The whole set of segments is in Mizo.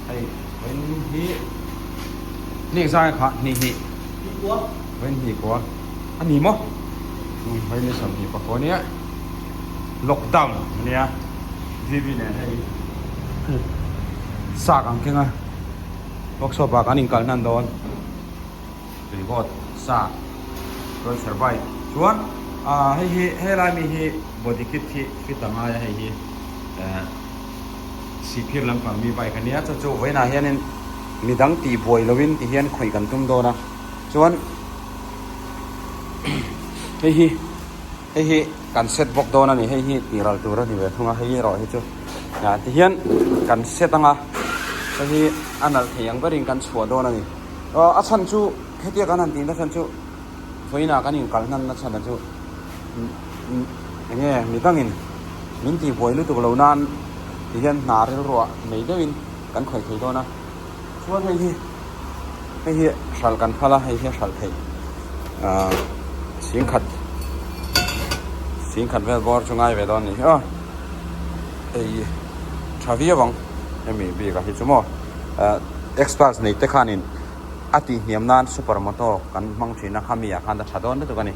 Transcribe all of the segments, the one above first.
Hei vawiin hi hnih zai kha hnih hnih vawiin hnih kua a ni maw vawiin ni 24 ania lockdown ania VV nen hei sak ang keng a workshop ah kan inkal hnan dawn tuivawt sa chuan servai chuan ah hei hi helai mi hi body kit hi fit a ngai a hei hi eh. Sihphir lampang mi bike a nia, chu chu vawiinah hianin midang tih buai loin ti hian khawih kan tum dawn a, chuan hei hi hei hi kan set bawk dawn a ni, hei hi tih ral tur a ni ve thung a, hei erawh hi chu ah ti hian kan set ang a, hei hi a nalh thei ang berin kan chhuah dawn a ni, aw a chhan chu hetia kan han tih na chhan chu vawiinah kan inkal hnan na chhan a chu. Enge midangin min tihbuai lutuk lo nan ti hian hna rilruah nei deuhin kan khawih thei dawn a, chuan hei hi hei hi hralh kan phal a, hei hi a hralh theih ahh singkhat singkhat vel bawr chu ngai ve dawn a ni hi aw hei tha viau ang hemi bik ah hi chu maw ahh experts nei te khanin a tihhniam nan super moto kan hmang thin a khami ah khan a tha dawn lutuk a ni.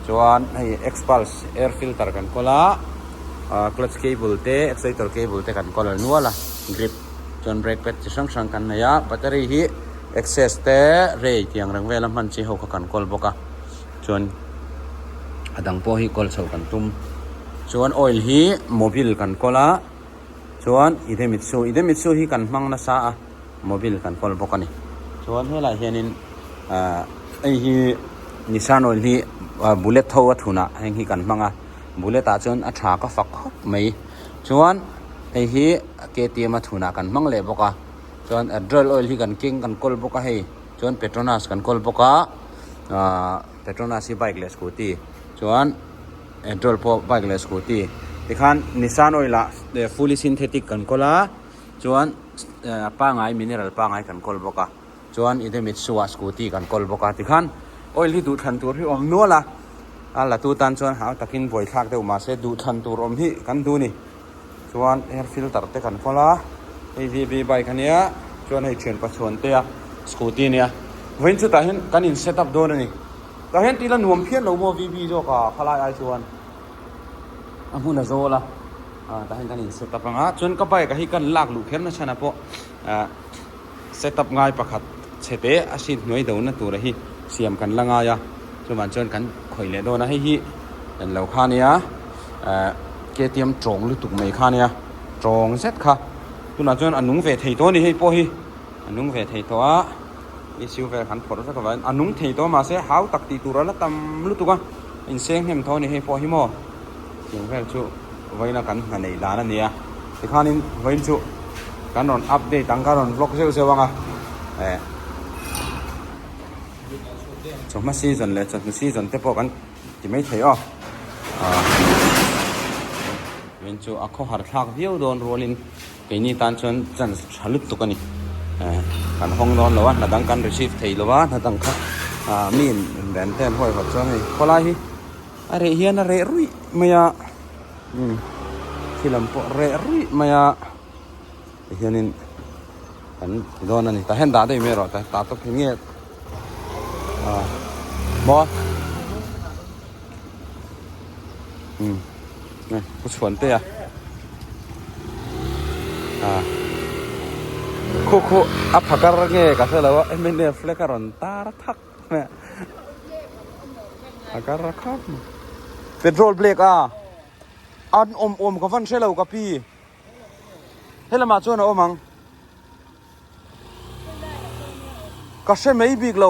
Chuan hei Xpulse air filter kan kawl a, ah clutch cable te accelerator cable te kan kawl nual a, grip chuan brake pad chi hrang hrang kan nei a, battery hi access te ray tih ang reng vela hman chi ho kha kan kawl bawk a, chuan a dang pawh hi kawl chhoh kan tum. Chuan oil hi mobil kan kawl a, chuan idemitsu idemitsu hi kan hmang nasa a, mobil kan kawl bawk a ni. Chuan helaiah hianin ah hei hi Nissan oil hi bullet tho a thun ah heng hi kan hmang a bullet ah chuan a tha ka fak khawp mai chuan hei hi K T M a thun ah kan hmang leh bawk a chuan adrel oil hi kan keng kan kawl bawk a hei chuan petronas kan kawl bawk a ahh petronas hi bike leh scooty chuan adrel pawh bike leh scooty tikhan Nissan oil ah fully synthetic kan kawl a chuan pangai mineral pangai kan kawl bawk a. Chuan Idemitsu ah scooty kan kawl bawk a tikhan oil hi duhthlan tur hi awm nual a, a la tu tan chuan hau takin buaithlak deuh mahse duhthlan tur awm hi kan duh ni. Chuan air filter te kan kawl a, hei VB bike ania chuan hei thian pachuan te a scooty ania vawiin chutah hian kan in set up dawn a ni. Tah hian tila nuam phian lo maw VB zawk a khalai ai chuan a hmun a zawl a, tah hian kan in set up ang a chuan ka bike ah hi kan lak luh kher nasa na pawh ah. Setup ngai pakhat chhe te a seat hnuai do na tura hi siam kan la ngai a, chuvang chuan kan khawih leh dawn a, hei hi en lo kha ania eh K T M tawng lutuk mai kha ania tawng zet kha tunah chuan a nung ve thei tawh a ni hei pawh hi a nung ve thei tawh a issue vel kan phawrh vek avangin a nung thei tawh mahse hau tak tih tur a la tam lutuk a inseng hnem tawh a ni hei pawh hi maw tiang vel chu. Vawiina kan hna neih dan a ni a, tikhanin vawiin chu kan rawn update ang, kan rawn vlog zeuh zeuh ang a, eh chawhma season leh chawhnu season te pawh kan ti mai thei aw, ah vawiin chu a khawhar thlak viau dawn rualin keini tan chuan chance tha lutuk a ni, eh kan hawng dawn lo a, hna dang kan receive thei lo a, hna dang kha ah mi in ben te an huaihawt chuan hei khawlai hi. A reh hian a reh ruih mai a umm khi lam pawh reh ruih mai a tihianin kan ti dawn a ni tah hian dah daih mai rawh tah tawp hi nge ah maw umm pu chhuan te a ah khu khu a phakar nge ka hre lo a mnf lek a rawn tar thak. A kar a khap mai. Petrol black a an awm awm ka van hre lo ka pi. Helamah chuan a awm ang. Ka hre mai bik lo.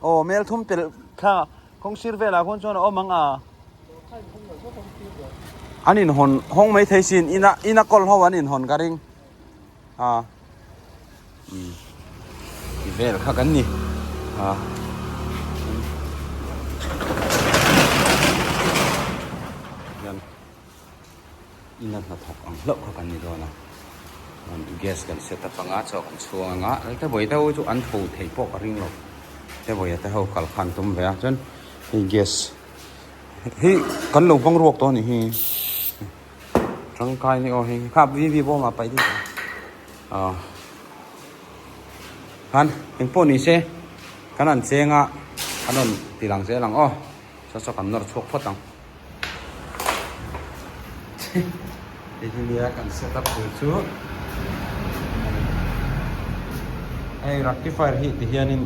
Aw mel thum tel thla kawng sir velah khawn chuan a awm ang a. An inhawn hawng mai thei sin ina ina kawl ho an inhawn ka ring. A umm ti vel kha kan ni a hian ina hnathawk ang hlauh kha kan ni dawn a gas kan set up anga chaw kan chhuang anga te vawi te ho chu an tho thei pawh ka ring lo te vawi te ho kal khan tum ve a chuan hei gas hi kan lo hmang ruak tawh a nih hi. Tangkai ni aw hei kha VV bawm ah paih deuh. Aw khan engpawh ni se kan han cheng a an rawn ti lang zel ang aw saw saw kan nawr chhuak phawt ang. Hei hi nia kan set up tur chu hei rectifier hi ti hianin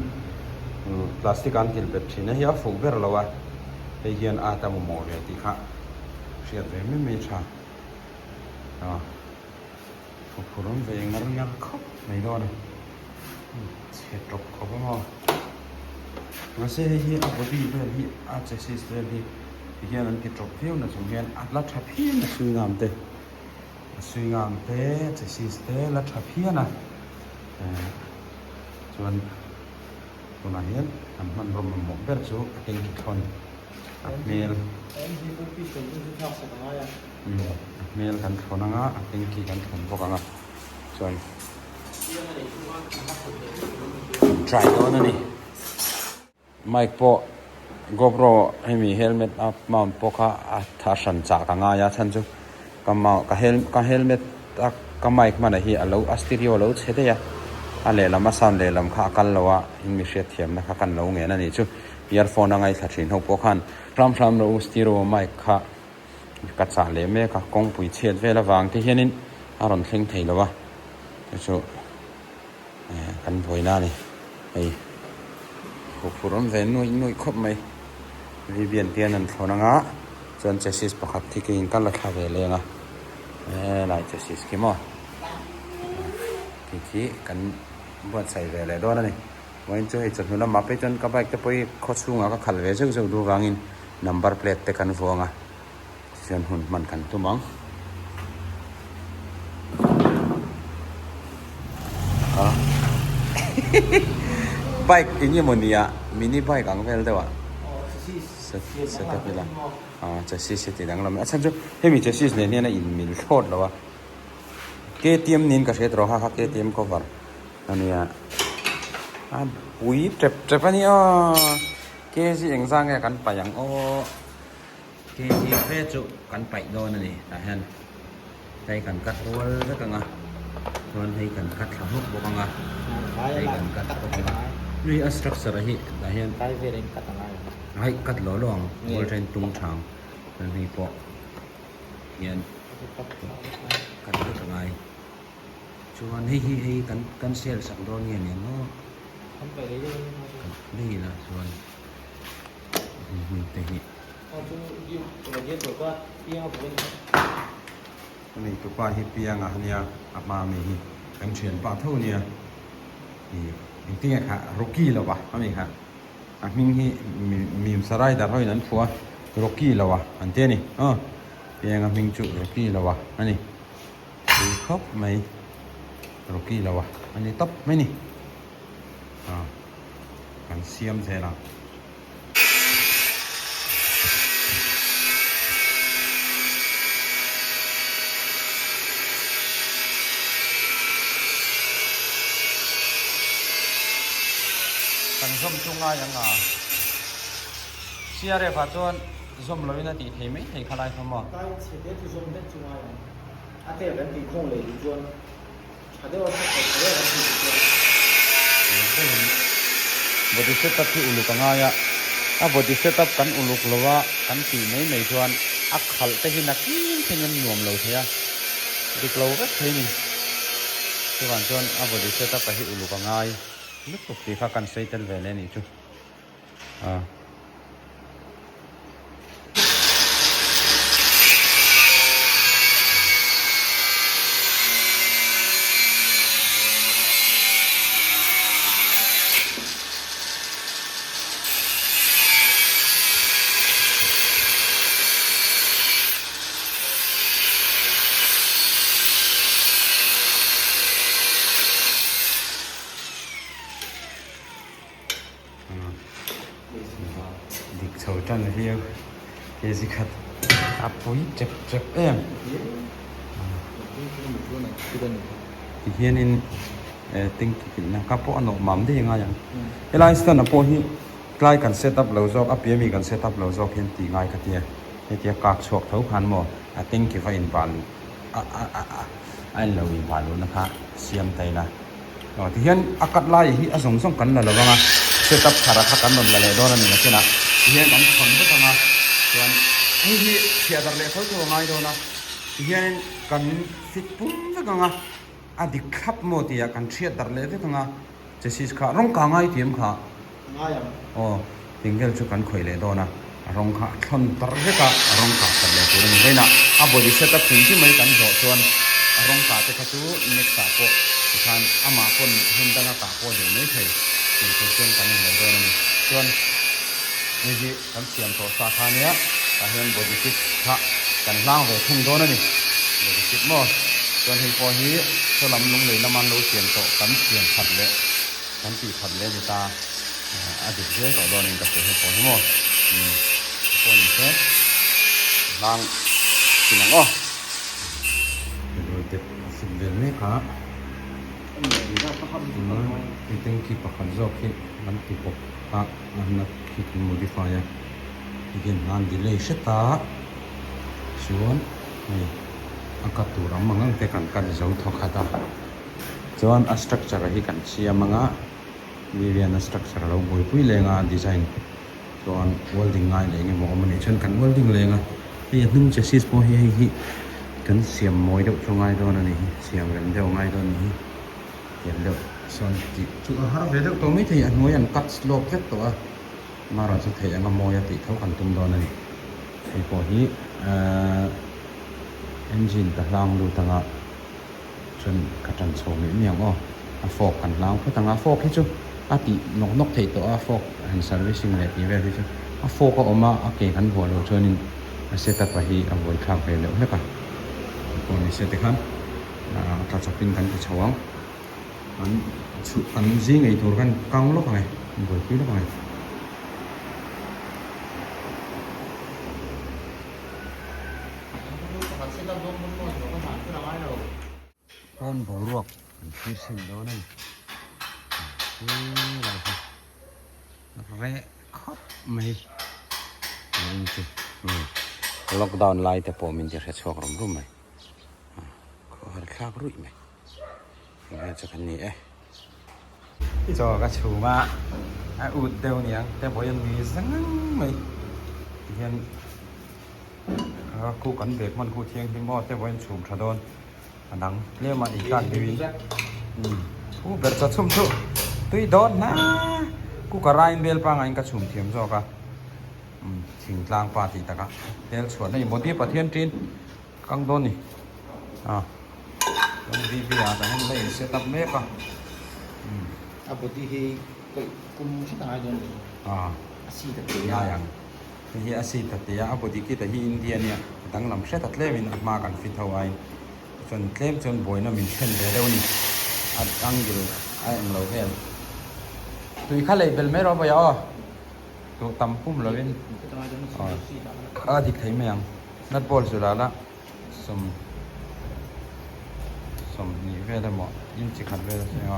plastic an kilh bet thin a hi a fuh ber lo a hei hian a ta mamawh ve tih kha hriat ve mai mai tha a Huphurh awm ve ngar ngar khawp mai dawn a, chhe tawp khawp a maw. Mahse hei hi a body vel hi a chassis vel hi ti hian an ti tawp viau na chung hian a la tha phian a sui ngam te a sui ngam te chassis te la tha phian a eh chuan tunah hian kan hmanraw mamawh ber chu a tanky thlawh a ni a hmel. A hmel kan thlawn anga a tanky kan thlawn bawk anga chuan try dawn a ni mic pawh gopro hemi helmet a mount pawh kha a tha hran chah ka ngai a chhan chu ka mount ka hel ka helmet a ka mic hman ah hi a lo a stereo a lo chhe daih a a lehlam a sound lehlam kha a kal lo a in mi hriatthiamna kha kan lo ngen a nih chu earphone a ngaithla thin ho pawh khan hram hram rawh u stereo mic kha. Ka chah leh mek a, kawngpui chhiat vel avang te hianin a rawn thleng thei lo a, chu chu kan buaina a ni. Hei huphurh awm ve nuaih nuaih khawp mai. Vivian te hian an thlawn anga chuan chassis pakhat khi keiin ka la thla ve leng a, helai chassis khi maw khi khi kan buatsaih ve leh dawn a ni. Vawiin chu hei chawhnu lamah phei chuan ka bike te pawh hi khaw chhungah ka khalh ve zeuh zeuh duh vangin number plate te kan vuang a tichuan hun hman kan tum ang. Bike eng emaw nia mini bike ang vel deuh ah set up ila chassis hi ti danglam a chhan chu hemi chassis nen hian a inmil thlawt lo a K_T_M niin ka hria tawh kha kha K_T_M cover. Ania a pui tep tep a ni aw kg engzah nge kan paih ang aw kg fe chu kan paih dawn a ni tah hian hei kan cut rual vek ang a chuan hei kan cut thla hlawk bawk ang a hei kan cut bawk ang a hei a structure a hi tah hian hei cut lawh lawh ang ball train tung thang chuan hei pawh hian cut vek a ngai. Chuan hei hi hei kan kan sel sak dawn nge ni ang aw. Kan paih leh deuh a ni. Kan lei la chuan hei hmun te hi. Aw chu radiator kha piang a bawk a ni. Ka nei tupa hi piang a nia a hma mi hi kan thian pa tho nia ih engtin nge kha Rocky lo a ami kha a hming hi mim sarai dar ho in an phuah a Rocky lo a an ti a ni aw piang a hming chu Rocky lo a ani. Tui khawp mai Rocky lo a a ni tawp mai ni a kan siam zel ang. Kan zawm chu ngai ang a CRF ah chuan zawm loin a tih thei mai thei kha lai kha maw. A tel kan tih khawng leh duh chuan tha deuh a tha deuh kan tih duh chuan. Body setup hi uluk a ngai a, a body setup kan uluk lo a kan tih mai mai chuan a khalh te hi nakin thleng in nuam lo thei a, dik lo vek thei ni. Chuvang chuan a body setup a hi uluk a ngai lutuk tih kha kan sawi tel ve leh a nih chu. A. Dik chho tan viau kg khat a pui tep tep em tihianin tanky kilhna ka pawh a nawh mam daih a ngai ang helai stand ah pawh hi tlai kan set up lo zawk a piah mi kan set up lo zawk hian tih ngai ka tia hetia kak chhuak tho khan maw a tanky va inbah luh. a a a a in lo in vah luhna kha siam ta ila aw tihian a cut lai hi a zawng zawng kan la lo vang a set up thar a kha kan rawn la leh dawn a ni nakinah tihian kan thawn vek ang a chuan hei hi chhiah darh leh tho tho a ngai dawn a tihianin kan fit pum vek ang a a dik thlap maw tih ah kan hriat darh leh vek ang a chassis kha rawng ka ngai tih em kha. Ngai ang. Aw, ting vel chu kan khawih leh dawn a, a rawng kha a thlawn tarh vek a, a rawng kah khat leh tur a ni. Vawiinah a body set up hrim hrim mai kan zawh chuan a rawng kah te kha chu next ah pawh tikhan amah pawn hmun danga kah pawh a duh mai thei tih tur chuan kan englo dawn a ni. Chuan hei hi kan siam tawh sa kha ania, tah hian body kit kha kan hlang ve thung dawn a ni. Body kit maw? Chuan hei pawh hi sawlam lunglei lama an lo siam tawh kan siam khat leh. Kan tih khat leh a ni ta, a dik zel tawh dawn in ka hria hei pawh hi maw umm pawh ni se hlang chin ang aw. Petrol te a fit vel mek a, hei tanky pakhat zawk hi an ti bawk a, a nut khi kan modify a, hei hian hlan delay hret a, chuan hei a cut tur ang ang ang te kan cut zo thawkhat a. Chuan a structure hi kan siam ang a, Vivian a structure a lo buaipui leng a design chuan welding ngai leh engemaw awm a nih chuan kan welding leng a, hei a hnung chassis pawh hi hei hi kan siam mawi deuh chu ngai dawn a ni hi, siam rem deuh a ngai dawn a ni hi, tiang deuh sawn tih chu a har ve deuh tawh maithei a hnuai an cut slope vek tawh a, amaherawhchu chu theih anga mawi a tih tho kan tum dawn a ni, hei pawh hi ahh engine ka hlang lut ang a. Chuan ka tan chho ngei mai ang aw. A fork kan hlang phawt ang a, fork hi chu a tih nawk nawk theih tawh a, fork han servicing leh tih vel hi chu a fork a awm a, a ke kan vuah loh chuanin a set up a hi a buai thlak ve deuh hlek a. Pawh ni se tikhan a tla chawpin kan ti chho ang. Kan chhuh kan zing ei tur khan kang lawk ang e, buaipui lawk ang e. Pawn boruak an thlir chhin dawn a ni helai hi reh khawp mai ang chu lockdown lai te pawh min ti hre chhuak rum rum mai khawhar thlak ruih mai enge chu kan ni e. Chaw ka chhum a, a ut deuh niang te pawh hian nui zang mai tihian khu kan bag hman khu thianghlim aw te pawh hian chhum tha dawn a dang tlem a ei tlak deuh in thu ber chaw chhum chu tui dawn hna cooker a in bel pangai in ka chhum thiam zawk a thingtlang pa tih takah hel chhuah na i modi pathian tin. Kang dawn ni a chuan V V ah tah hian la in set up mek a A body hi kaih kum hret a ngai dawn ni a a seat a te a ngai ang hei hi a seat a te a a body kit a hi India nia danglam hret a tlem in a hma kan fit ho aiin chuan tlem chuan buaina min thlen ve deuh a ni a angle a englo vel tui kha lei bel mai rawh vawiah aw duh tam pum lovin a dik thei mai ang. Nut ball chu la la sawm sawmhnih vel emaw inchi khat vel a si a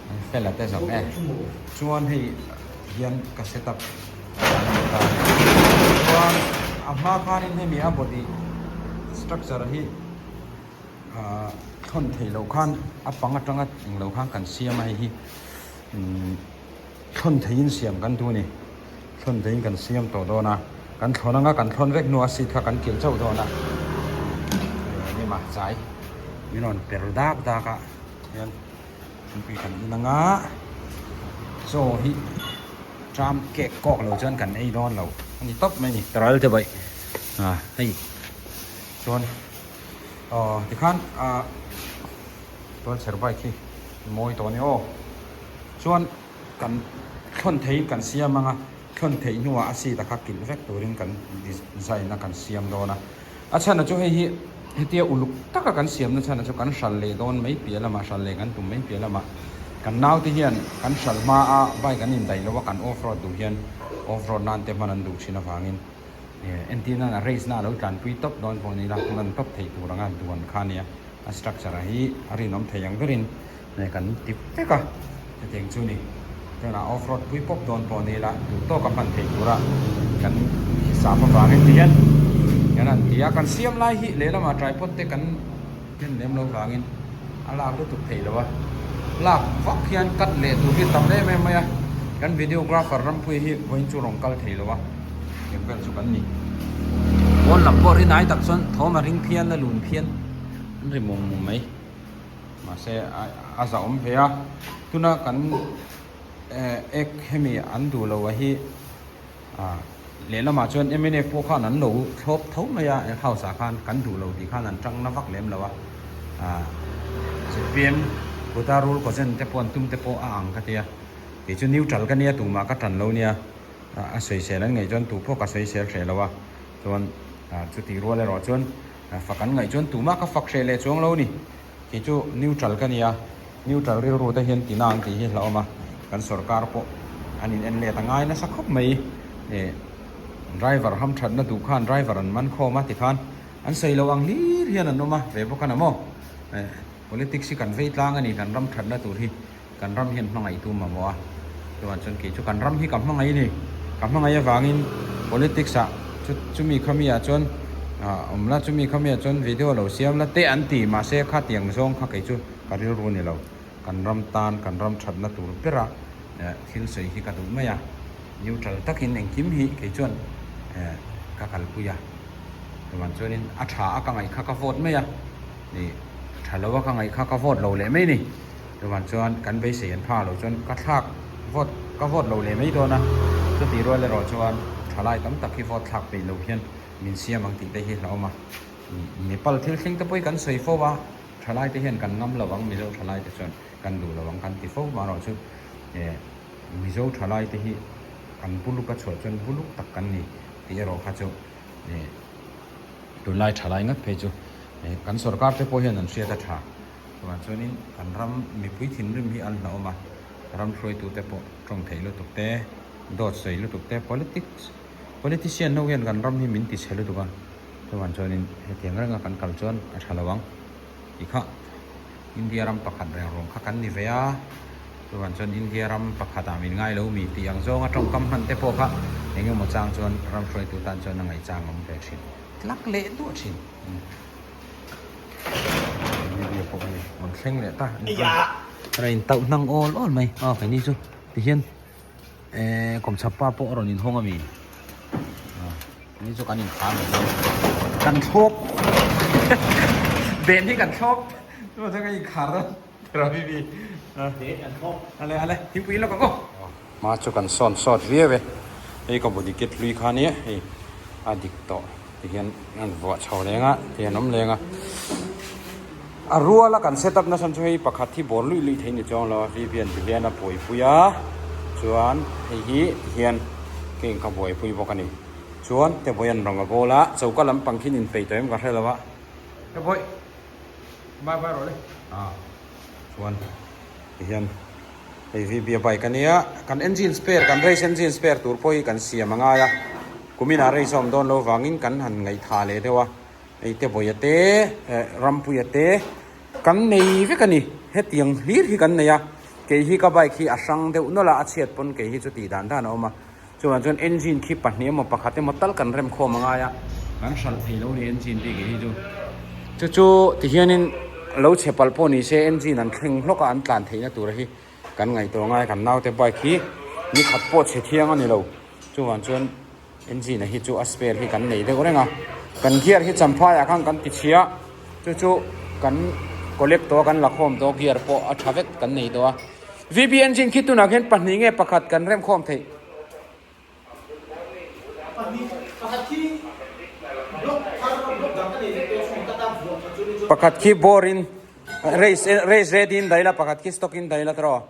an fel a te zawng e chuan hei hian ka set up a ni ta chuan a hma khanin hemi a body structure hi ah thawn theih loh khan a pang atanga englo khan kan siam a hei hi umm. Thlawn theiin siam kan duh a ni. Thlawn theiin kan siam tawh dawn a, kan thlawn anga kan thlawn vek hnuah seat kha kan kilh chauh dawn a. Eng emaw chai min rawn per dak dak a hian thingpui kan in anga chaw hi tram kek kawk lo chuan kan ei dawn lo a ni tawp mai a ni. Taral te baih a hei chuan aw tikhan ah tualchher bike hi mawi tawh a ni aw. Chuan kan thlawn theihin kan siam ang a, thlawn theih hnuah a seat a kha kilh vek turin kan design a kan siam dawn a. A chhan chu hei hi hetia uluk taka kan siamna chhan chu kan hral leh dawn mai piah lamah, hral leh kan tum mai piah lamah kan naute hian kan hral hma a bike an indaih lo a, kan off road duh hian off road nan te hman an duh thin avangin entir nan a race na a lo tlanpui tawp dawn pawh ni ila hman tawp theih tur anga duan kha a nia. A structure ah hi a rinawm thei ang berin kan ti vek a, hetiang chu ni. Chuan a off road pui pawp dawn pawh ni ila duh tawk a hman theih tura kan hisap avangin ti hian. Kan han ti a, kan siam lai hi lehlamah tripod te kan ken lem lo vangin a lak lutuk thei lo a, lak vak hian cut leh tur hi a tam em em mai a, kan videographer Rampuia hi vawiin chu rawn kal thei lo a, eng vel chu kan ni. Pawn lam pawh rinai tak chuan thawm a ring phian a lun phian an ri mum mum mai mahse a zahawm ve a, tuna kan ek hemi an duh lo a hi. Ah, lehlamah chuan mnf pawh khan an lo thlawp tho mai a, house ah khan kan duh lo tih khan an tang na vak lem lo a. Ah, zpm kuta rule kazen te pawh an tum te pawh a ang ka tia. Kei chu neutral ka nia tumah ka tan lo nia, a sawisel an ngaih chuan tu pawh ka sawisel hreh lo a. Chuan chutih rual erawh chuan fak an ngaih chuan tumah ka fak hreh leh chuang lo a ni. Kei chu neutral ka nia, neutral rilru te hian tina ang tih hi hlauhawm a, kan sorkar pawh an in en let a ngai nasa khawp mai. Eh driver hamthatna duh khan driver an man khawm a tikhan an sawi lo ang hlir hian an awm a, ve bawk a na maw? Eh politics hi kan vei tlang a ni, kan ram thatna tur hi kan ram hian hmangaih tum mamawh a, chuan chuan kei chu kan ram hi ka hmangaih a ni, ka hmangaih avangin politics ah chu chumi khami ah chuan ah awm la chumi khami ah chuan video lo siam la te an ti mahse khatiang zawng kha kei chu ka rilru ni lo, kan ram tan kan ram thatna tur bera eh thil sawi hi ka duh mai a, neutral takin engkim hi kei chuan eh ka kalpui a, chuan chuanin a tha a ka ngaih kha ka vote mai a, ih tha lo a ka ngaih kha ka vote lo leh mai a ni. Chuvang chuan kan beisei an pha lo chuan ka thlak vote ka vote lo leh mai dawn a, chutih rual erawh chuan thalai tam tak hi vote thlak peih lo hian min siam ang tih te hi hlauhawm a. Nepal thil thleng te pawh hi kan sawi fo a, thalai te hian kan ngam lo ang, Mizo thalai te chuan kan duh lo ang kan ti fo marawh chu eh Mizo thalai te hi kan buluk a chhuah chuan buluk tak kan ni tih erawh kha chu eh tunlai thalai ngat phei chu eh kan sorkar te pawh hian an hriat a tha. Chuvang chuanin kan ram mipui thinrim hi an hlauhawm a, ram hruaitute pawh tawng theih lutuk te, dawt sawi lutuk te, politics, politician ho hian kan ram hi min ti chhe lutuk a, chuvang chuanin hetiang renga kan kal chuan a tha lo ang tih kha India ram pakhat reng ruang kha kan ni ve a, chuvang chuan India ram pakhatah min ngai lo mi tih ang zawnga tawngkam hman te pawh kha eng emaw chang chuan ram hruaitu tan chuan a ngaihchang awm ve thin tlak leh duah thin. Video pawh hei rawn thleng leh ta a in tauh hnang awl awl mai a keini chu tihian eh kawmchhak pa pawh a rawn inhawng ami keini chu kan inkhar leh dawn kan thlawp ben hi kan thlawp chuvang chuan kan inkhar dawn Rabibi ale ale thingpui lawk ang aw hma chu kan sawn sawt viau e hei ka body kit hlui kha nia hei a dik tawh. Ti hian an vuah chho leng a, ti hian awm leng a. A ruala kan set up nasa chu hei pakhat hi bawr luih luih thei ni chuang lo a, Vivian ti hian a buaipui a, chuan hei hi ti hian keng ka buaipui bawk a ni. Chuan Tebawih an rawng a bawl a, choka lampang khi inpeih tawh em ka hre lo a. Tebawih, bye bye rawh le. Ah, chuan ti hian hei VB a bike a nia, kan engine spare, kan race engine spare tur pawh hi kan siam a ngai a. Kuminah race a awm dawn lo vangin kan han ngaihthah leh deuh a, hei te Bawia te, Rampuia te kan nei vek a ni. Hetiang hlir hi kan nei a, kei hi ka bike hi a hrang deuh nawlh a, a chhiat pawn kei hi chu tih dan dan a awm a. Chuvang chuan engine khi pahnih emaw pakhat emaw tal kan rem khawm a ngai a, kan hralh thei lo ni engine bik hi chu. Chu chu tihianin lo chhe palh pawh ni se engine an thleng hlawk a, an tlan theihna tur hi kan ngaihtuah ngai kan naute bike hi ni khat pawh chhe thiang a ni lo. Chuvang chuan engine hi chu a spare hi kan nei deuh reng a, kan gear hi champhai ah khan kan ti chhia chu chu kan collect tawh a kan la khawm tawh a gear pawh a tha vek kan nei tawh a. VB engine khi tunah khian pahnih nge pakhat kan rem khawm theih? Pakhat khi bore in race race ready in daih la pakhat khi stock in daih la tawh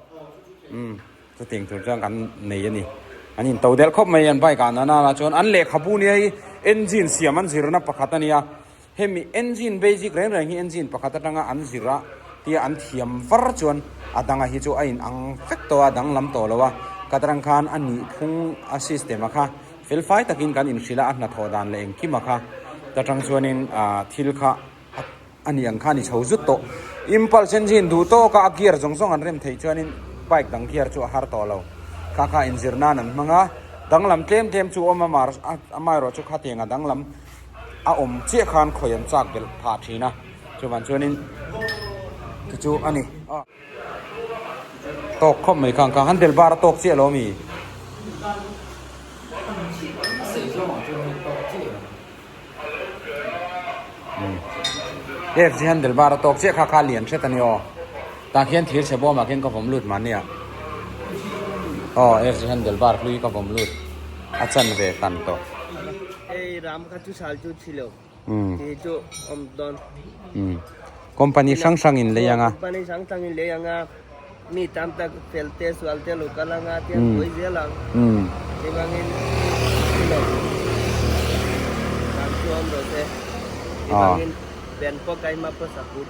umm chutiang tur chuan kan nei a ni. An in to delh khawp mai an bike ah nana la chuan an lehkhabu nia hi engine siam an zirna pakhat a nia. Hemi engine basic reng reng hi engine pakhat atanga an zir a tia an thiam var chuan a danga hi chu a in ang vek tawh a, danglam tawh lo a. Katarang khan a nih phung a system a kha felfai takin kan inhrilh a, a hnathawh dan leh engkim a kha ta tang chuanin thil kha a nih ang kha a ni chho zut tawh. Impulse engine duh tawk a a gear zawng zawng an rem theih chuanin bike dang gear chu a har tawh lo. Kha kha inzir nan an hmang a, danglam tlem tlem chu awm a, amaherawhchu khatiang a danglam. a awm chiah khan khawi an chak belh phah thin a, chuvang chuanin chu chu a ni. Tawk khawp mai kha ang kha handle bar a tawk chiah lo ami? FG handle bar a tawk chiah kha kha lian hret a ni aw. Tah khian thir chhe bawmah khian ka vawm lut mahni a. Aw FG handle bar hlui ka vawm lut a chan ve tan tawh. Hei ram kha chu sal chu thi lo. Ti chu awm dawn. Company hrang hrang in lei anga. Company hrang hrang in lei anga mi tam tak fel te sual te lo kal anga tiang buai zel ang. Chuvangin thi lo ram chu awm rawh se. Chuvangin pen pawh kaima pawh support.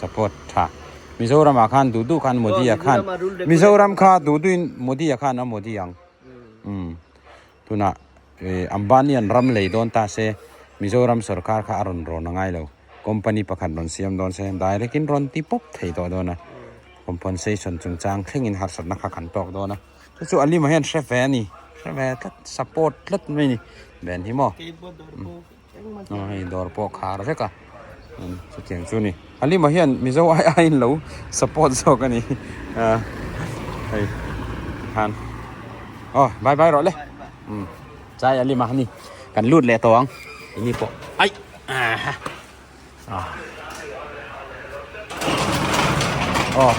Support tha. Mizoram ah khan duh duh khan Modi a khan Mizoram kha duh duh in Modi a khan a Modi ang. Tunah Ambani an ram lei dawn ta se Mizoram sorkar kha a rawn rawn a ngai lo. Company pakhat rawn siam dawn se direct in rawn ti pawp thei tawh dawn a. Compensation chungchang thlengin harsatna kha kan tawk dawn a. Chu chu Alima hian hre ve a ni. Hre ve tlat, support tlat mai a ni. Ben hi maw? Aw hei dawr pawh khar vek a. Chutiang chu a ni. Alima hian Mizo ai aiin lo support zawk a ni. Hei khan aw bye bye rawh le. Chai Alima a ni. Kan lut leh tawh ang. Ini pawh ai aha aw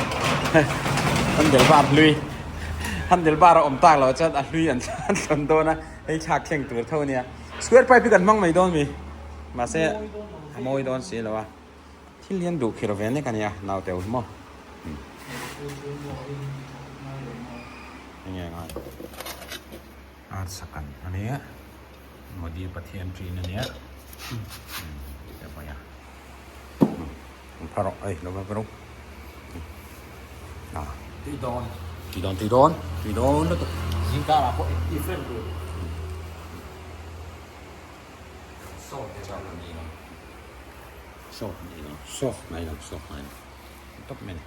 handle bar hlui handle bar a awm tak loh chuan a hlui an thlawn dawn a hei thlak thleng tur tho a nia. Square pipe hi kan hmang mai dawn mi? Mahse a mawi dawn si lo a. Thil hian duh khir ve nek a nia naute hi maw. Enge ngai. Ar sakan a nia. Modi Pathian ṭin a nia. Tih a pawi a. Phar rawh ei lo va rawh. Tui dawn. Tui dawn tui dawn tui dawn lutuk. Zingkar ah pawh active reng tur. Soft te chuan an ei lo. Soft an ei lo. Soft ngai lo soft ngai lo. Tawp mai ni.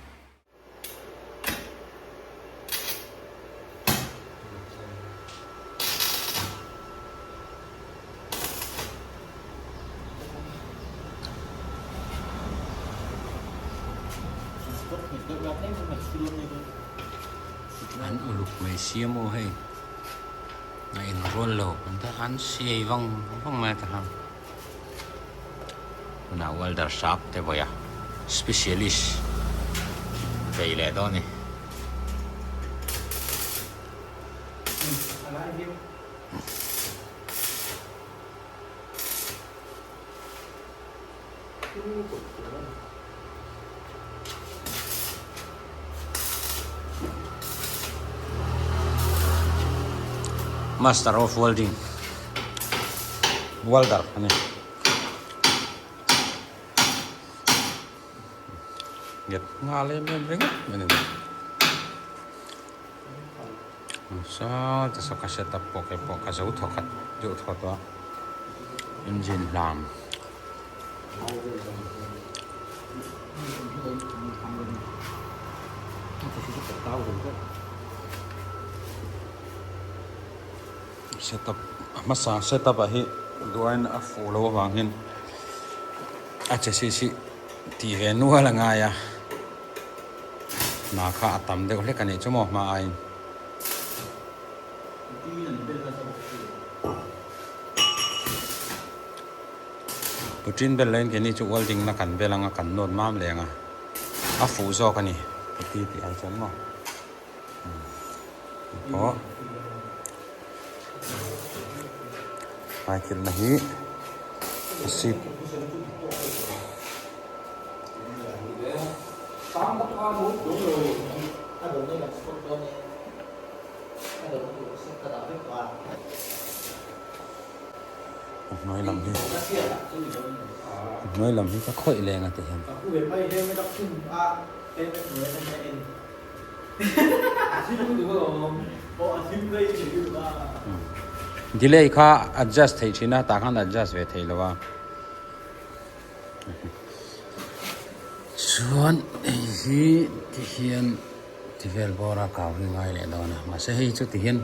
An uluk mai sia maw hei a inrual lo an ta an siai vang vang mai a ta khan tunah welder sap te vawi a specialist bei leh dawn a ni. Master of welding welder a ni nghet nghal em em ringawt mai a ni. Saw te saw ka setup pawh kei pawh ka zo thaw khat deuh thaw tawh a engine hlam. Setup a hmasa setup ah hi duain a fuh loh avangin a che si si tih ve nual a ngai a. Hna kha a tam deuh hlek a nih chu maw hma aiin. Putin bel loin keini chu welding na kan bel anga kan nawt mam leh anga a fuh zawk a ni puti tih ai chuan maw. Pawh hmaikilna hi a seat. A hnuai lam hi a hnuai lam hi ka khawih leng a ti hian. Delay kha adjust theih thin a tah khan adjust ve thei lo a. Chuan hei hi ti hian ti vel bawr a kau hi ngai leh dawn a mahse hei chu ti hian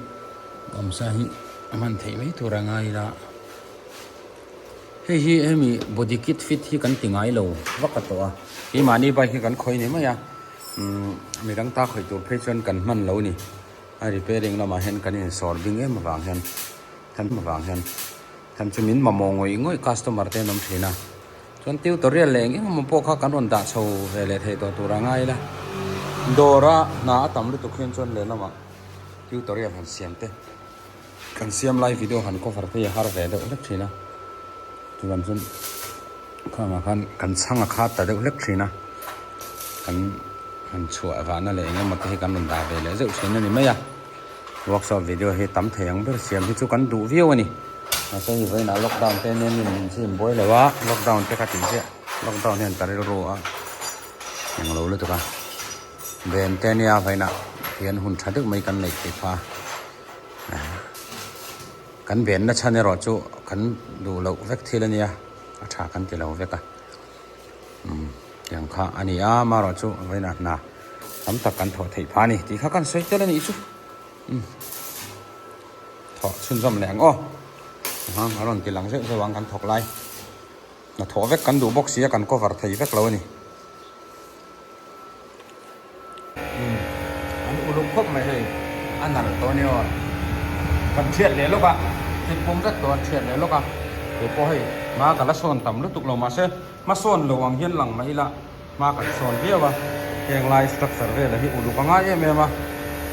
awmsa hi a hman theih mai tur a ngai ila. Hei hi hemi body kit fit hi kan ti ngai lo vak a tawh a, keimahni bike hi kan khawih ni mai a, umm midang ta khawih tur phei chuan kan hman lo ni. A repairing lamah hian kan insawr bing em avang hian tham avang hian tham chu min mamawh ngawih ngawih customer te an awm thin a, chuan tutorial leh eng eng emaw pawh kha kan rawn dah chho ve leh theih tawh tur a ngai ila dawr a hna a tam lutuk hian chuan lehlamah tutorial han siam te kan siam lai video han cover te hi a har ve deuh hlek thin a, chuan chuan khangah khan kan chhang a khat ta deuh hlek thin a kan han chhuah vahna leh eng emaw te hi kan rawn dah ve leh zeuh thin a ni mai a workshop video hi tam thei ang ber siam hi chu kan duh viau a ni mahse hei vawiinah lockdown te nen in min chim buai lo a lockdown te kha tih chiah lockdown hian ka rilru a englo lutuk a ven te nia vawiinah hian hun tha deuh mai kan neih theih phah a kan venna chhan erawh chu kan duh loh vek thil a nia a tha kan ti lo vek a umm tiang kha a ni a amaherawh chu vawiinah hna tam tak kan thawh theih phah a ni tih kha kan sawi tel a nih chu umm thawh chhunzawm leh ang aw a rawn ti lang zeuh zeuh ang kan thawk lai hna thawh vek kan duh bawk si a kan cover thei vek lo a ni. Umm an uluk khawp mai hei a nalh tawh a ni aw kan thiat leh lawk a thil pum vek tawh an thiat leh lawk a kei pawh hei hma ka la sawn tam lutuk lo mahse hma sawn lo ang hian lang mah ila hma kan sawn viau a heng lai structure velah hi uluk a ngai em em a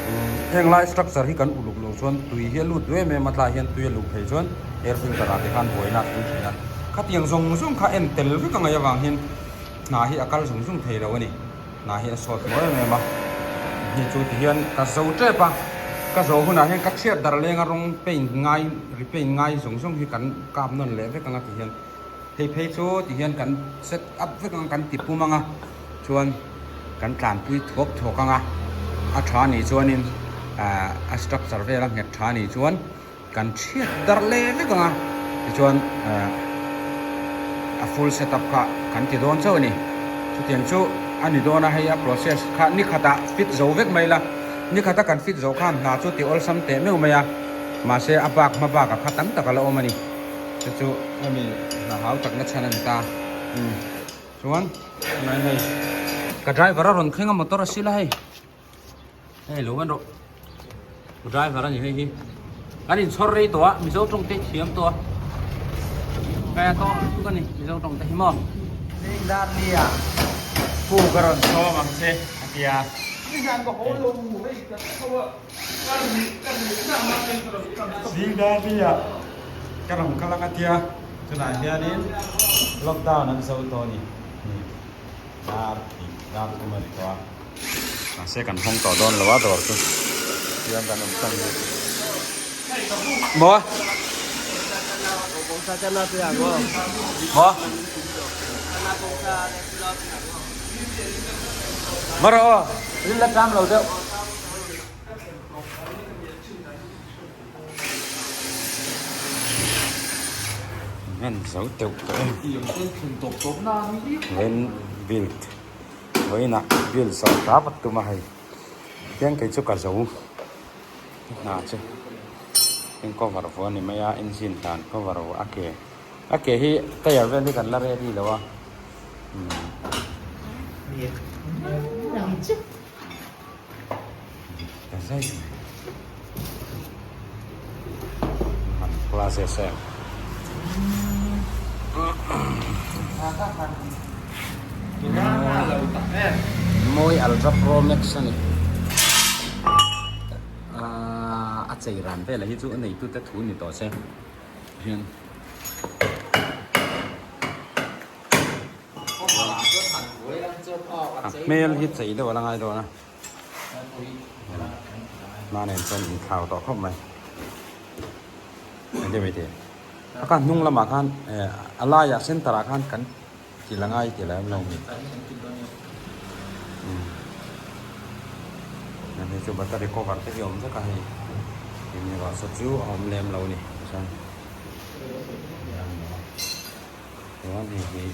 umm heng lai structure hi kan uluk loh chuan tui hi a lut duh em em a tlaiah hian tui a luh phei chuan air filter ah te khan buaina a thleng thin a khatiang zawng zawng kha en tel vek a ngaih avang hian hna hi a kal zung zung thei lo a ni. Hna hi a sawt mawi em em a, hei chu ti hian ka zo tep a, ka zo hunah hian ka chhiat dar lenga rawng paint ngai repaint ngai zawng zawng hi kan kap nawn leh vek anga ti hian hei phei chu ti hian kan set up vek anga kan ti pum anga chuan kan tlanpui thuak thuak anga a tha nih chuanin ahh a structure vel a nghet tha nih chuan. Kan chhiat darh leh vek ang a, tichuan a full set up kha kan ti dawn chauh a ni. Chutiang chu a ni dawn a, hei a process kha ni khatah fit zo vek mai la, ni khata kan fit zo khan hna chu ti awlsam teh meuh mai a, mahse a bak hma bakah kha tam tak a la awm a ni. Chu chu hemi hna hau takna chhan a ni ta. Umm chuan tunah hei ka driver a rawn thleng a motor a sil a hei. Hei lo en rawh driver a ni hei hi kan in chhawr rei tawh a mizo tawng te thiam tawh a kaya tawh lutuk a ni mizo tawng te hi maw Zingdar nia pu ka rawn sawm ang che a tia. Zingdar nia ka rawn kal ang a tia tunah hianin lockdown an zo tawh a ni. Dar tih dar thum a ni tawh a. Mahse kan hawng tawh dawn lo a dawr chu tiang kan awm tan hi. Maw? Maw? Maw rawh aw, ril la ṭam lo deuh. Hman zo teuh tawh em len build vawiinah build zawh ta vat tum a hei tiang kei chu ka zo hna chu heng cover vuah a ni mai a engine dan cover vuah a ke a ke hi tyre vel hi kan la ready lo a umm. Mawi Ultra Pro Max a ni. A chei ran vel hi chu a neitute thu ni tawh se hian. A hmel hi chei deuh a la ngai dawn a. Hma nen chuan inthlau tawh khawp mai. Engtin mai tih? A khan hnung lamah khan eh a laiah center ah khan kan ti la ngai ti la em lo mi. Hei chu battery cover te hi a awm vek a hei. Eng erawh saw chu a awm lem lo a ni. Chuan chuan hei hi.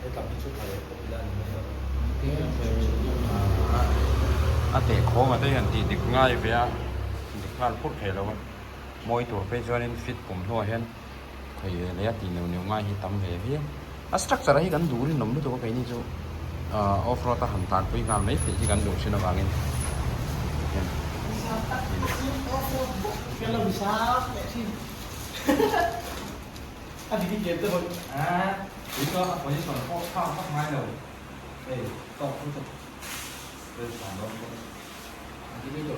Hetlam hi chu tha leh khawp ila a ni mai lo. A teh khawng a te hian tih dik ngai ve a, dik nghal phurh thei lo a. Mawi tur phei chuanin fit kum hnuah hian khawi ve leh a tih neuh neuh ngai hi tam ve viau. A structure hi kan duh rinawm lutuk a keini chu off road a han tanpui nghal mai theih hi kan duh thin avangin hian.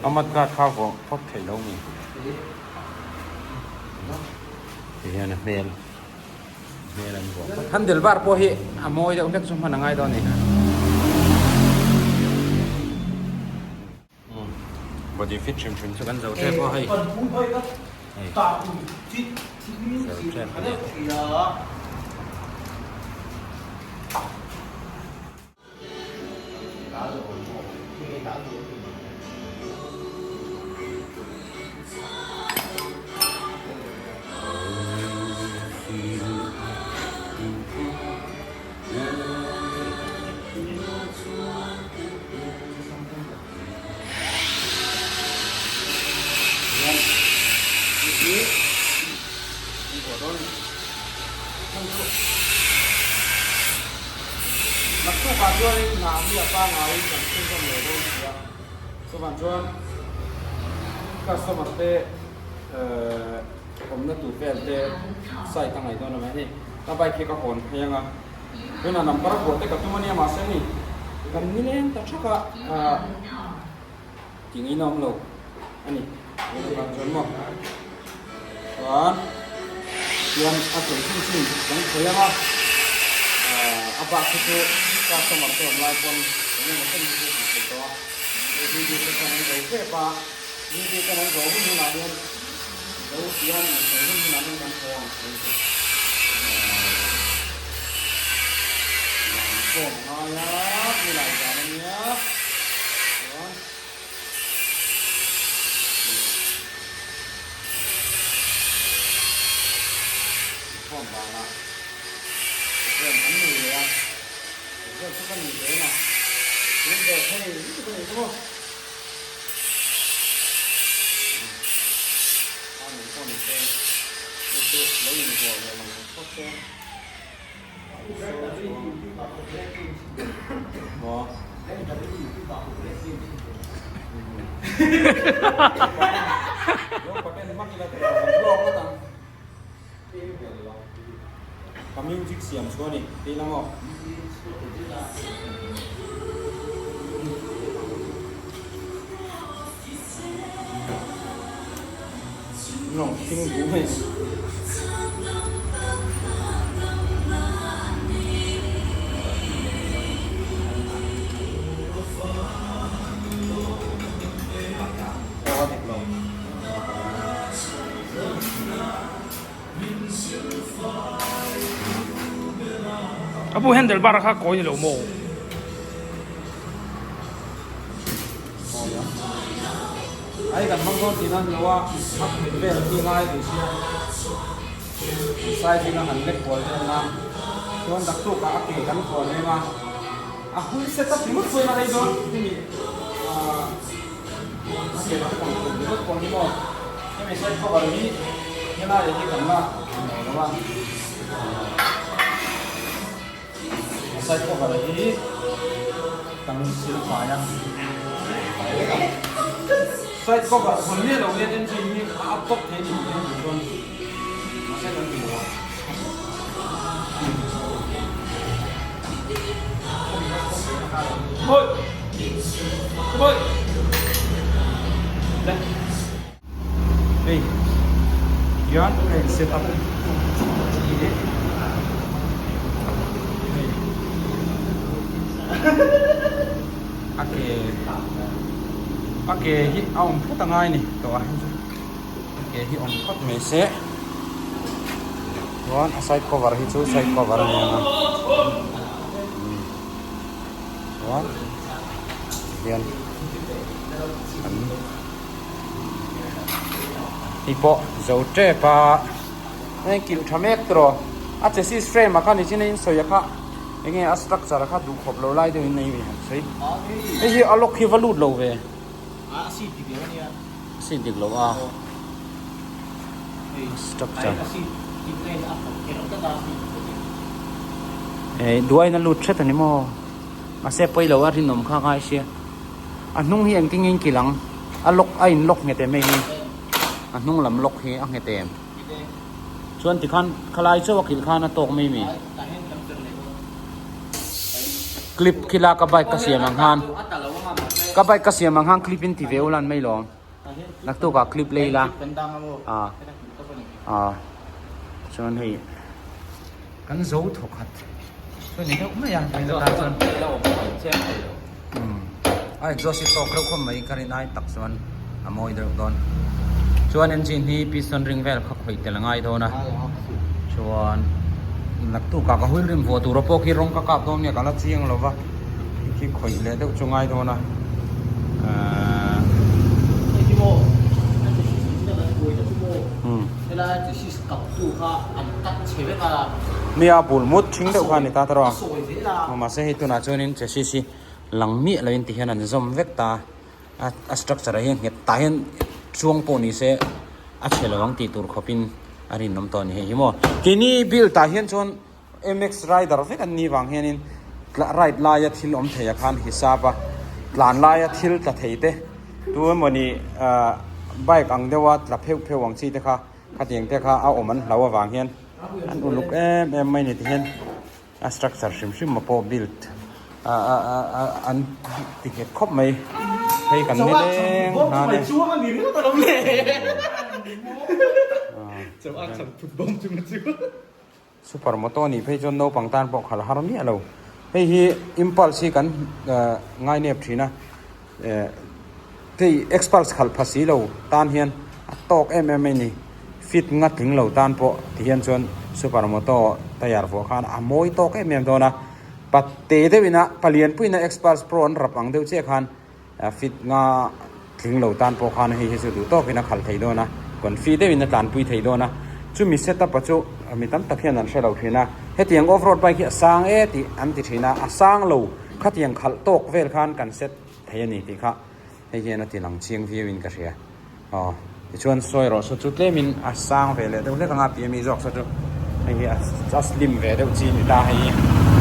A mat guard kha vuah phawt theih lo mi? Ti hian a hmel hmel an vuah phawt. Handle bar pawh hi a mawi deuh hlek chu hman a ngai dawn a ni. Body fit hrim hrim chu kan zo tep a hei. Hei zo tep a ni. Naktukah chuanin hna hi a pangaiin kan chhunzawm leh dawn si a, chuvang chuan customer te awmna tur vel te site a ngaih dawn a mai hei ka bike hi ka hawn phei ang a, tunah number a vuah te ka tum a nia mahse hei kan nileng ta thak a tingin a awm lo a ni tunah chuan maw chuan chuan a thei chin chin kan khawi ang a a bak hi chu customer te awm lai pawn eng emaw chen hi chu tih theih tawh a hei video te chuan an zo tep a video ten an zo hun hunah hian zo hian an sawi hun hunah hian kan haw ang thei chu lam khawm a ngai a nilai zan a nia chuan. Inkhawm banah exam an nei leh a, exam chu ka ni ve na, tun ve thei lutuk a nih chu maw. A nei pawh ni se, hei chu lo inbual ve mang ang phawt se. Ka music siam chu a ni tih lam aw. Lawng hring bu mai. A pu handle bar kha kawi ni lo maw? Ai kan hmang dawn tih nan lo a, a khawih vel khi ngai ve sia. An size in a han lek kual vel nan chuan daktuk ah a ke kan kual reng a, a hun set up ringawt pawhin a rei dawn hemi ah a ke lam pang tur ringawt pawh hi maw hemi side cover hi helai hi kan la nei lo a. A side cover hi kan sil fai a side cover hawn miah lo hian engine hi a up tawp thei a ni tih hian duh chuan mahse kan ti lo a. Hei hian ka in set up hi hei a ke a ke hi a awm phawt a ngai a ni tawh ah hian chu a ke hi awm phawt mai se chuan a side cover hi chu side cover a ni ang a chuan tihian an. Hei pawh zo tep a heng kilh tha mek tawh a chassis frame ah khan nichin a in sawi a kha Enge a structure kha duh khawp lo lai deuhin nei mi han sawi. Hei hi a lock hi va lut lo ve. A seat dik lo ania. Seat dik lo a. Structure. A seat dik na in a khawp kher tlat a seat dik lo. Ei duain a lut hret ani maw. Mahse pawi lo a rinawm kha ngai sia. A hnung hi engtin nge in kilh ang. A lock a in lock nghet em hei hi. A hnung lam lock hi a nghet em. Chuan tikhan khalai chauh a kilh khan a tawk mai mi. Clip khi la ka bike ka siam ang khan ka bike ka siam ang khan clip in ti ve ulan mai lawm naktuk ah clip lei la a a chuan hei kan zo thawk khat chuan ni deuh mai a chuan a exhaust hi tawk reuh khawp mai ka rin ai tak chuan a mawi deuh dawn chuan engine hi piston ring vel kha khawih tel a ngai dawn a chuan naktuk ah ka wheel rim vuah tur pawh khi rawng ka kap dawn nge ka la chiang lo va khi khawih leh deuh chu ngai dawn a ahh nia bul mut thing deuh kha a ni ta tawh a mahse hei tunah chuanin chassis hi lang miah loin ti hian an zawm vek ta a a structure ah hian nghet tah hian chuang pawh ni se a chhe lo ang tih tur khawpin a rinawm tawh a ni hei hi maw keini build ah hian chuan M X rider vek an nih vang hianin tla ride laia thil awm thei ah khan hisap a tlan laia thil tla thei te tu emawni ah bike ang deuha tla pheuh pheuh ang chi te kha khatiang te kha a awm an hlau avang hian an uluk em em mai ni ti hian. A structure hrim hrim a pawh build a a a a an ti nghet khawp mai hei kan ni leng hna ne super moto anih phei chuan naupang tan pawh khalh har miah lo hei hi impulse hi kan ngai nep thin a eh hei expulse khalh pha si lo tan hian a tawk em em mai a ni. Fit nga tling lo tan pawh ti hian chuan super moto tire vuah khan a mawi tawk em em dawn a, patte deuhin a palian puiin a Xpulse Pro an rap ang deuh chiah khan fit nga tling lo tan pawh khan hei hi chu duh tawkin a khalh thei dawn a, confi deuhin a tlanpui thei dawn a, chumi setup a chu mi tam tak hian an hre lo thin a, hetiang off road bike hi a sang e tih an ti thin a, a sang lo khatiang khalh tawk vel khan kan set thei a ni tih kha hei hian a ti lang chiang viau in ka hria. Aw tichuan sawi rawh saw chu tlemin a sang ve leh deuh hlek anga tia mi zawk saw chu hei hi a slim ve deuh chi a ni ta hei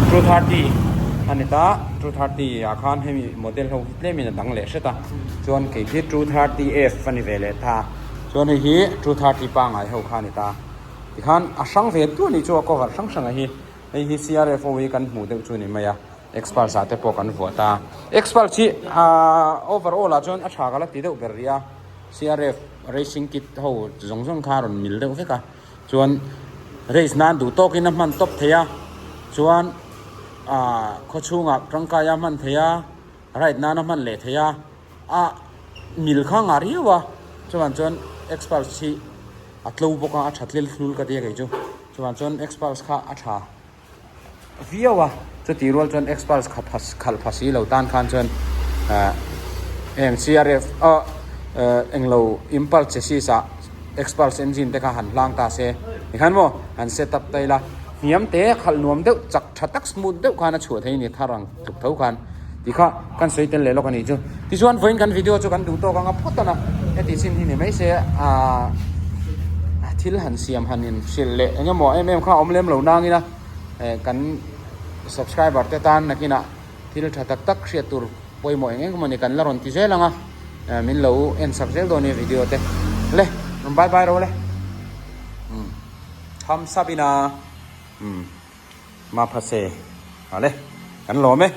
230 a ni ta 230 ah khan hemi model ho hi tlemin a dang leh hret a chuan kei khi 230 F a ni ve leh ta chuan hei hi 230 pangngai ho kha a ni ta tikhan a hrang ve duah a nih chu a cover hrang hrang a hi hei hi CRF ho hi kan hmuh deuh chu a ni mai a. Xpulse ah te pawh kan vuah ta. Xpulse hi ahh overall ah chuan a tha ka la ti deuh ber rih a. CRF racing kit ho zawng zawng kha a rawn mil deuh vek a. Chuan race nan duh tawkin a hman tawp thei a. Chuan ahh khawchhungah tangkai a hman thei a, ride nan a hman leh thei a. A mil kha ngah riau a. Chuan chuan Xpulse hi a tlo bawk a, a tha tlel thlul ka ti a kei chu. Chuan chuan Xpulse kha a tha. viau a chutih rual chuan Xpulse kha pha khalh pha si lo tan khan chuan ah heng CRF ah englo Impulse chassis ah Xpulse engine te kha han hlang ta se tikhan maw han set up ta ila hniam te khalh nuam deuh chak tha tak smooth deuh khan a chhuah thei a ni thar ang tluk tho khan tih kha kan sawi tel leh lawk a nih chu tichuan vawiin kan video chu kan duh tawk ang a phawt a na heti chin hi ni mai se ah thil han siam han in hrilh leh eng emaw em em kha a awm lem lo nangin a eh kan subscriber te tan nakinah thil tha tak tak hriat tur pawimawh eng eng emaw ni kan la rawn ti zel ang a eh min lo en sak zel dawn nia video te le rawn bye bye ro le umm thumbs up in a umm. Maphase, Hale, kan lawm e.